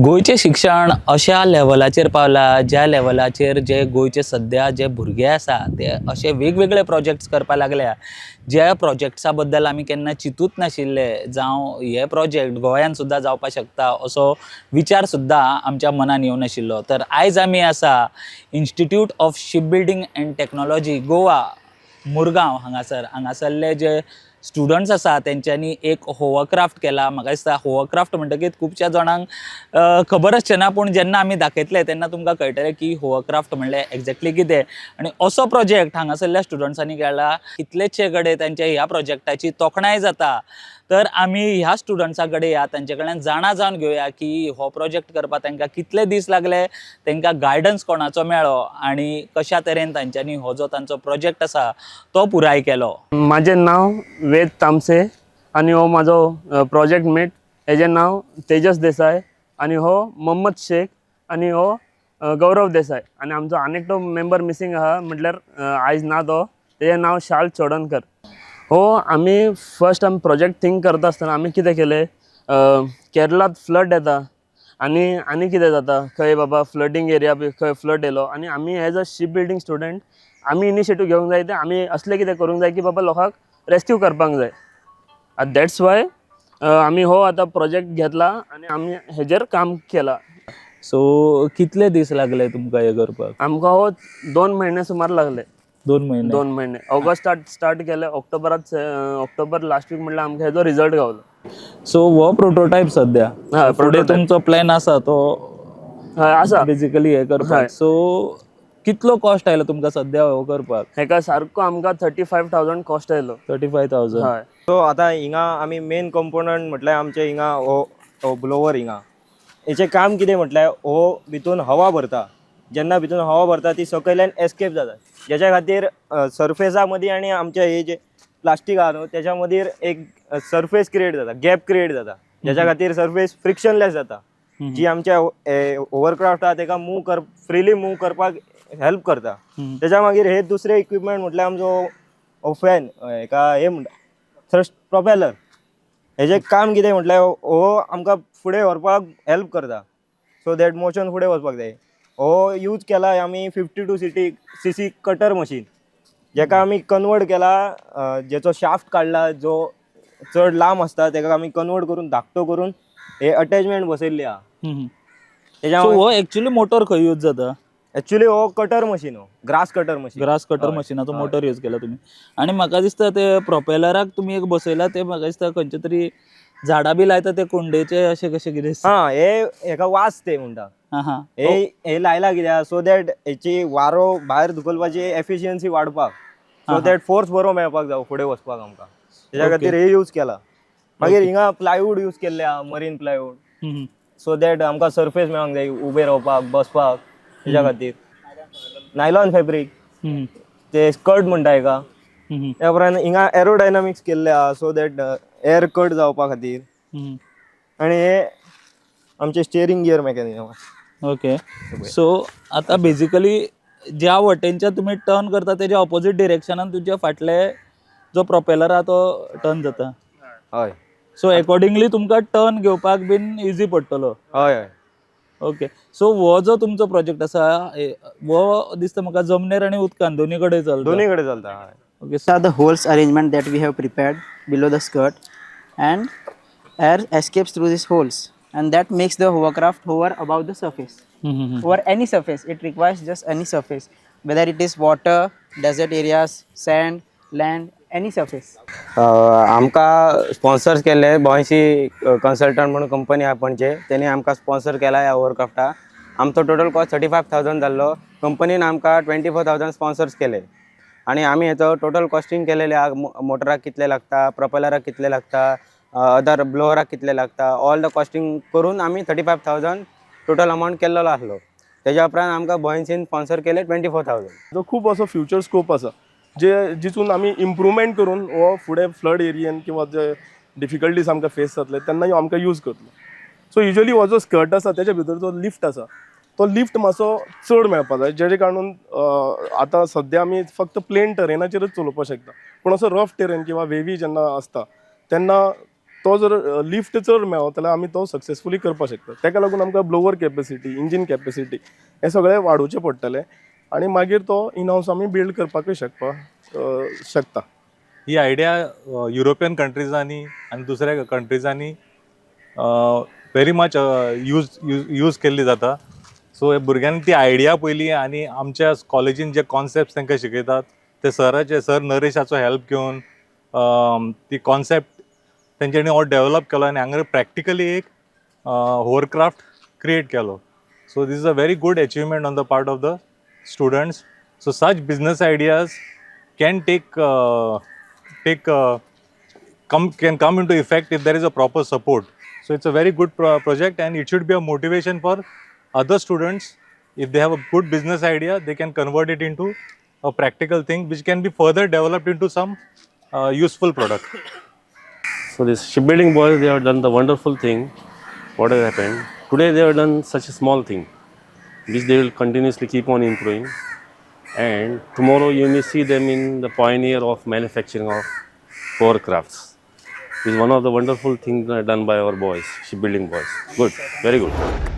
गोंयचें शिक्षण अशा लेवलाचेर पावलां, ज्या लेवलाचेर जे गोंयचे सद्या जे भुरगे आसा ते अशे वेगवेगळे प्रोजेक्ट्स करपाक लागल्या, ज्या प्रोजेक्ट्सा बद्दल आमी केन्ना चिंतूच नाशिल्ले, जावं हे प्रोजेक्ट गोंयान सुद्दां जावपाक शकता असो विचार सुद्दां आमच्या मनान येवं नाशिल्लो. तर आयज आमी आसा Institute of Ship Building and Technology, Goa, Murgaon हांगासर. हांगासरले जे स्टुडंट्स आसा तेंच्यांनी एक होवरक्राफ्ट केला. म्हाका दिसता होवरक्राफ्ट म्हणटकीत खुबश्या जाणांक खबर आसचें ना, पूण जेन्ना आमी दाखयतले तेन्ना तुमकां कळटलें की होवरक्राफ्ट म्हणल्यार एक्झॅक्टली कितें आनी असो प्रोजेक्ट हांगासरल्या स्टुडंट्सांनी केला. कितलेशे कडेन तेंच्या ह्या प्रोजेक्टाची तोखणाय जाता. तर आमी ह्या स्टुडंट्सां कडेन या, तांचे कडल्यान जाणा जावन घेवया की हो प्रोजेक्ट करपाक तांकां कितले दीस लागले, तांकां गायडन्स कोणाचो मेळ्ळो आनी कशा तरेन तांच्यांनी हो जो तांचो प्रोजेक्ट आसा तो पुराय केलो. माझें नांव वेद तामसे आनी हो म्हाजो प्रोजेक्ट मेट, हेजें नांव तेजस देसाय आनी हो मोहम्मद शेख आनी हो गौरव देसाय आनी आमचो आनी एकटो मेंबर मिसींग आहा, म्हटल्यार आयज ना तो, तेजें नांव शाल चोडणकर. हो आमी फर्स्ट आमी प्रोजेक्ट थिंक करता आसतना आमी कितें केलें, केरलात फ्लड येता आनी आनी कितें जाता, खंय बाबा फ्लडींग एरिया बी खंय फ्लड येयलो आनी आमी as a ship building student आमी इनिशिएटीव घेवंक जाय ते आमी असलें कितें करूंक जाय की बाबा लोकांक रेस्क्यू करपाक जाय. आनी that's why आमी हो आतां प्रोजेक्ट घेतला आनी आमी हेजेर काम केलां. सो कितले दीस लागले तुमकां हें करपाक? आमकां हो 2 म्हयने सुमार लागले. 2 म्हयने? 2 म्हयने. ऑगस्टात स्टार्ट केले, ऑक्टोबरात, ऑक्टोबर लास्ट वीक म्हणल्यार आमकां हेजो रिजल्ट गावलो. सो हो प्रोटोटायप सद्या? हय. फुडें prototype. तुमचो प्लॅन आसा तो हय, आसा. बेजिकली हे करपाक? हय. सो कितलो कॉस्ट आयलो तुमकां सद्या हो करपाक? हेका सारको आमकां 35,000 कॉस्ट आयलो. 35,000? हय. सो आतां हिंगा आमी मेन कंपोनंट म्हटल्यार आमचे हिंगा हो ब्लोवर. हिंगा हेचें काम कितें म्हटल्यार हो भितून हवा भरता. जेन्ना भितून हवा भरता ती सकयल्यान एस्केप जाता, जेच्या खातीर सरफेसा मदीं आनी आमचे हे जे प्लास्टीक आहा न्हू तेच्या मदीं एक सरफेस क्रिएट जाता, गॅप क्रिएट जाता, जेच्या खातीर सरफेस फ्रिक्शनलेस जाता, जी आमच्या होवरक्राफ्ट आहा तेका मूव कर फ्रिली मूव करपाक हेल्प करता. तेच्या मागीर हे दुसरे इक्विपमेंट म्हटल्यार आमचो हो फॅन, हेका हे म्हणटा थ्रस्ट प्रोपेलर. हेजें काम कितें म्हटल्यार हो आमकां फुडें व्हरपाक हेल्प करता, सो that motion फुडें वचपाक जाय. हो यूज केला आमी 52 cc cutter machine, जेका आमी कन्वर्ट केला, जेचो शाफ्ट काडला जो चड लांब आसता, तेका आमी कन्वर्ट करून धाकटो करून हे अटॅचमेंट बसयल्ली आहा तेच्या. सो हो एक्चुअली मोटर खंय यूज जाता? एक्चुअली हो कटर मशीन, हो grass cutter machine. Grass cutter मशिनाचो मोटर यूज केला तुम्ही आणि म्हाका दिसता ते प्रोपेलराक तुमी एक बसयला ते म्हाका दिसता खंयचे तरी झाडां बी लायता ते कुंडेचे अशें कशें कितें. हा, हे हेका वास ते म्हणटा. हा हा हे हे लायला कित्याक, सो that हेची वारो भायर धुकलपाची एफिशियन्सी वाडपाक, सो that force बरो मेळपाक जावो फुडें वचपाक आमकां, तेच्या खातीर हे यूज केला. मागीर हिंगा प्लायवूड यूज केल्ले आहा, मरीन प्लायवूड, सो that आमकां सरफेस मेळोंक जाय उबे रावपाक, बसपाक. तेच्या खातीर नायलॉन फॅब्रीक, ते स्कर्ट म्हणटा हेका. त्या उपरांत हिंगा एरोडायनामिक्स केल्ले आहा, सो that air cut जावपा खातीर. आणि हे आमचे steering gear mechanism. Okay, so आता बेजिकली ज्या वटेनच्या तुमी टर्न करता तेज्या ऑपोजीट डिरेक्शनान तुमच्या फाटले जो प्रोपेलर आहा तो टर्न जाता? हय. सो एकॉर्डिंगली तुमकां टर्न घेवपाक बीन इजी पडटलो? हय हय ओके, सो हो जो तुमचो प्रोजेक्ट आसा हो दिसता म्हाका जमनीर आनी उदकान दोनी कडेन चलता. दोन्ही कडेन चलता, हय. Okay. These are the holes arrangement that we have prepared below the skirt, and air escapes through these holes, and that makes the hovercraft hover above the surface, over any surface. It requires just any surface, whether it is water, desert areas, sand, land, any surface. आमकां sponsors केल्ले बॉयसी consultant म्हणून company आहा पणजे, तेणी आमकां sponsor केला ह्या होवरक्राफ्टाक. आमचो total cost 35,000 जाल्लो. कंपनीन आमकां 24,000 स्पॉन्सर्स केले आनी आमी हेचो टोटल कॉस्टिंग केलेले आहा. मोटराक कितले लागता, प्रोपेलराक कितले लागता, अदर ब्लोअराक कितले लागता, ऑल the costing करून आमी 35,000 टोटल अमावंट केल्लो आसलो. तेज्या उपरांत आमकां बॉयन्सीन स्पॉन्सर केले 24,000. जो खूब असो फ्युचर स्कोप आसा जे जितून आमी इम्प्रुवमेंट करून हो फुडें फ्लड एरियन किंवा जे डिफिकल्टीज आमकां फेस जातले तेन्ना ह्यो आमकां यूज करतलो. सो युजली हो जो स्कर्ट आसा तेच्या भितर जो लिफ्ट आसा तो लिफ्ट मातसो चड मेळपा जाय, जेणे कारणून आतां सद्या आमी फक्त प्लेन टेरेनाचेरच चलोवपाक शकता, पूण असो रफ टेरेन किंवा वेवी जेन्ना आसता तेन्ना तो जर लिफ्ट चड मेळत जाल्यार आमी तो सक्सेसफुली करपाक शकता. ताका लागून आमकां ब्लोवर कॅपेसिटी, इंजीन कॅपेसिटी हें सगळें वाडोवचें पडटलें आनी मागीर तो इन हावस आमी बिल्ड करपाकूय शकपाक शकता. ही आयडिया युरोपियन कंट्रीजांनी आनी दुसऱ्या कंट्रीजांनी very much use use केल्ली जाता. सो भुरग्यांनी ती आयडिया पयली आनी आमच्या कॉलेजीन जे कॉन्सेप्ट तांकां शिकयतात ते सराचे, सर नरेशाचो हेल्प घेवन ती कॉन्सेप्ट तेंच्यांनी हो डेवलप केलो आनी हांगा प्रॅक्टिकली एक होवरक्राफ्ट क्रिएट केलो. So this is a very good achievement on the part of the students. So such business ideas can take take come can come into effect if there is a proper support. So it's a very good project and it should be a motivation for other students. If they have a good business idea, they can convert it into a practical thing which can be further developed into some useful product. So this shipbuilding boys, they have done the wonderful thing. What has happened today? They have done such a small thing, which they will continuously keep on improving. And tomorrow you may see them in the pioneer of manufacturing of hovercrafts. Is one of the wonderful things done by our boys, shipbuilding boys. Good, very good.